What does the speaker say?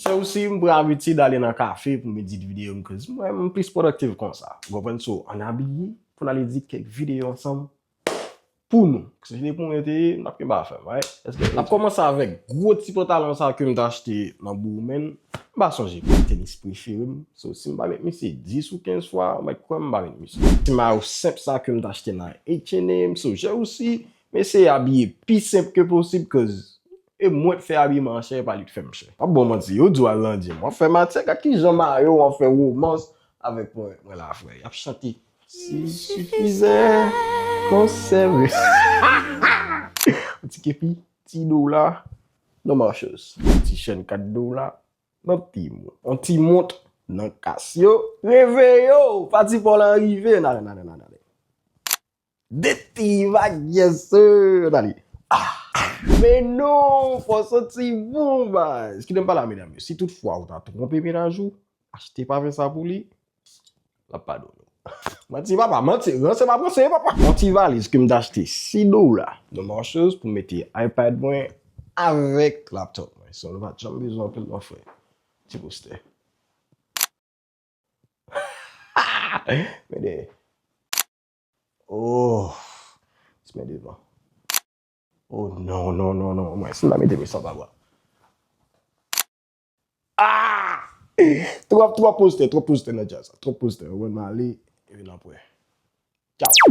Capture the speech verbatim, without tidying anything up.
Chè, ou si m pran abitid ale nan kafe pou m edit videyo m, cause mwen, m plis pwodaktif konsa. Ou konprann? So, ann abiye pou n al edit kèk videyo ansanm pou nou. Se te pou mwen te ye, n ap kenbe afè m, right? Èske n ap kòmanse avèk gwo ti pantalon sa ke m te achte nan Boomin? M pa sonje kòb tenis prefere m. So, si m pa met misye dis ou kenz fwa, ou mèt kwè m pa met misye. Ti mayo senp sa ke m te achte nan H and M. So, chè, ou si m eseye abiye pi senp ke posib, cause e mwen k fè abiman an chè, e pa li k fè m chè. M ap ba w manti, yo di w al nan gym, w ap fè matyè, gad kijan mayo w ap fè womans avèk mwen, mwen la, frè. Y ap chante. S'il suffisait qu'on s'aimait. Yon ti kepi, ti dola, nan Marshalls. Ti chèn kat dola, nan ti mont. Yon ti mont, nan kas yo. Reveye w, pati pa w lan rive. N ale, n ale, n ale, n ale. De ti vag, yes sir. N ale. Ah, men non, fò w santi bon, baz. Kite m pale a medam yo. Si toutfwa ou ta twonpe mennaj ou, achte pafen sa pou li, l ap padone w. Manti, papa, manti. Ranse m ap ranse, papa. Yon ti valiz ke m te achte sis dola nan Marshalls pou m mete iPad mwen avèk laptop mwen. So, nou pa t janm bezwen anpil non, frè. Ti postè. Men dèyè. Oh, ti men devan. Oh, non, non, non, non. Mwen, si m ta mete men san pa bwa. Ah! Twòp, twòp postè, twòp postè nan djaz la. Twòp postè. Ou konn m ale, epi n ap wè. Tchaw.